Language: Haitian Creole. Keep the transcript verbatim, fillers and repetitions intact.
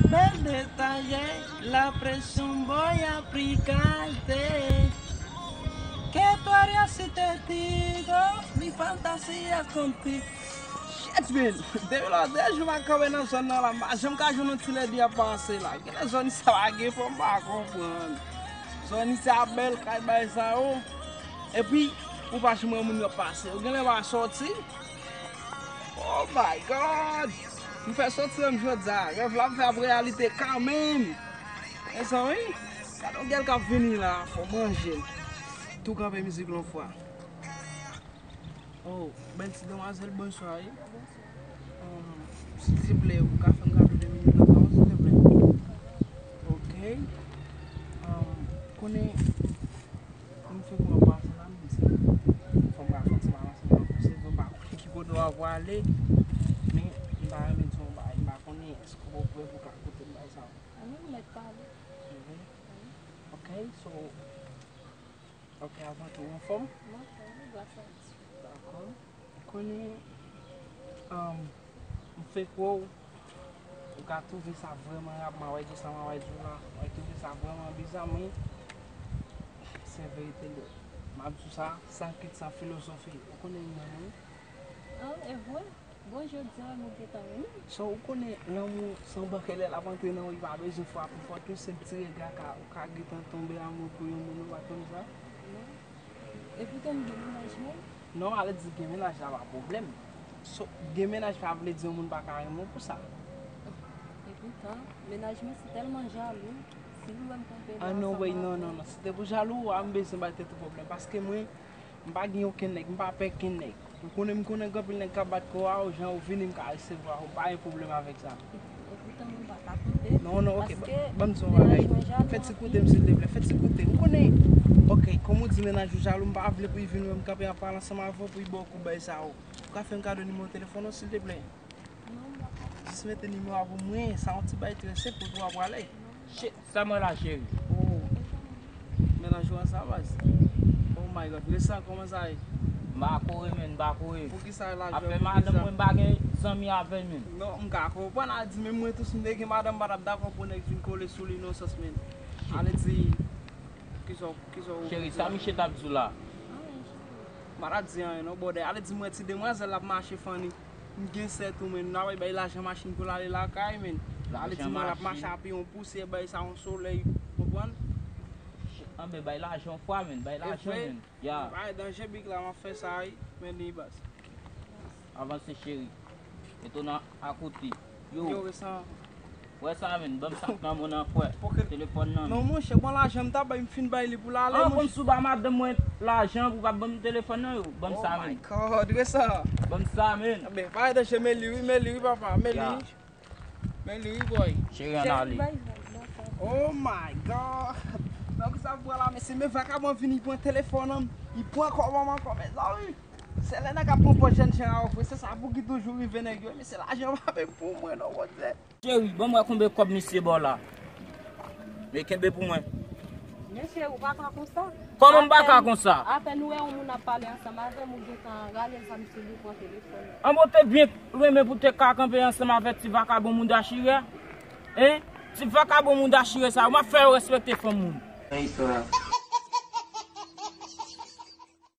Bel detalle, la presión voy a aplicarte. Que tú harías si te digo mi fantasía contigo? Shit, man. Depi lòt de jou m ap kanpe nan zòn nan la, m pa janm ka jwenn yon ti lèdi ap pase la. Genlè zòn sa pa gen fò, m pa konprann. Zòn sa bèl, kay bay sa yo. Epi, ou pa janm wè moun yo ap pase. Ou genlè pa sòti. Oh my God! M fè sòti menm jodi a. Rèv la m fè ap reyalite kanmenm. Mezanmi, gade yon gèl k ap vini la, fò manje l. Tou kanpe mizik lan fwa. Oh, bèl ti demwazèl, bonswa wi. Um, silteplè, ou ka fè m kado de minit nan tan, silteplè? Ok. Um, konnen, m fè kòman pase la, m di, fò m ka fè ti balanse, m pa konn ki kote w ap prale, men m ta renmen di w yon bagay, m pa konnen èske w prè pou w ka koute m bagay sa yo. Ann, ou mèt pale. Mhm. Ok, so, ok, avan tou, ou anfòm? M anfòm, wi, gras a Dye. Dakò. Ou konnen, um, m fenk wè w, ou ka twouve sa vrèman rap, m a wè di w sa, m a wè di w la, ou ka twouve sa vrèman biza, men se verite l ye. M ap di w sa, san kit, san filozofi. Ou konnen m renmen w. An, e vre? Bon, jodi a, nou gentan renmen. So, ou konnen lanmou se yon bakèt lè l ap antre nan ou, li pa bezwen frape fò, yon senp ti rega ka, ou ka gentan tonbe amour pou yon moun, ou pa konn sa? Non. Epoutan m gen mennaj mwen. Non, ale di gen mennaj la pa pwoblèm. So, gen mennaj pa vle di yon moun pa ka renmen w pou sa. Epoutan, mennaj mwen se tèlman jalou, si li wè m kanpe la ansanm avè l. Ah non, wey, non, non, non, si te pou jalou, a m bezwen bay tèt ou pwoblèm, paske mwen, m pa gen okenn nèg, m pa pè kenn nèg. Ou konnen, m konnen gen anpil nèg k ap bat kò a, ou jan ou vini, m ka resevwa ou, m pa gen pwoblèm avèk sa. Epoutan, mwen pa ka tande. Non, non, ok, paske ban m di yon bagay. Mennaj mwen jalou anpil. Fè ti koute m, silteplè, fè ti koute. Ou konnen, ok, kòm ou di mennaj ou jalou, m pa vle pou li vin wè m kanpe ap pale ansanm avè w, pou li ba w kou bay sa yo. Ou ka fè m kado nimewo telefòn ou, silteplè? Non, m pa ka. Jis mete nimewo a pou mwen, sa yon ti bagay trè senp, kote w ap prale? Shit, sa mwen la, cheri. Oh. Mennaj ou an sa, baz. Oh my God. Resan, kòman sa ye? M pa kouri, menn, m pa kouri. Poukisa lajè? Afè madanm mwen, m pa gen zanmi avè l, menn. Non, m ka konprann, a di, men mwen tou, si m te gen madanm, m pa t ap dakò pou nèg vin kole sou li, non sans, menn. Ale di, kisa w, kisa w... Cheri, sa misye t ap di w la? M pa t ap di anyen, non, bòdè. Ale di, mwen, ti demwazèl l ap mache fann li. M gen sè tou, menn. N a bay, bay lajan machin pou l ale lakay, menn. Ale di mwen l ap mache a pye yon pousyè, bay sa yon solèy, konprann? Anben, bay lajan yon fwa, menn. Bay lajan, menn. Ya. Bay danje big la, m ap fè sa, wi. Men li baz. Avanse, cheri. Etonan akoute. Yo. Yo, Resan. Wè sa, menn, ban m sa k nan men w nan, frè. Telefòn nan, non, menn. Monchè, bon, lajan m ta bay, m fin bay li pou l ale, monchè. An, konn si w ba madanm mwen lajan pou w pa ban m telefòn nan, yo. Ban m sa, menn. Oh my God, Resan. Ban m sa, menn. Enben, pa danje, men li, wi, men li, wi, papa, men li. Ya. Men li, wi, boy. Cheri, ann ale. Oh my God. Donk, sa pral la, mesye, men vakabon vini pran telefòn nan, li pran kòb an ankò, mezanmi. Se lè nèg ap pran pòz jèn jan yo vre, se sa pou ki toujou rive nèg yo, men se lajan pa menm pou mwen non, Bondye. Cheri, ban m wè konbyen kòb misye ba w la. Men kenbe pou mwen. Mesye, ou pa ka konsa. Kòman m pa ka konsa? Apèn ou wè yon moun ap pale ansanm avè m, ou gentan rale zam sou li, pran telefòn. Anben, w te byen renmen pou te ka kanpe ansanm avèk ti vakabon mouda chire a? Hein? Ti vakabon mouda chire sa, w ap fè yo respekte fanm moun. Nan istwa a.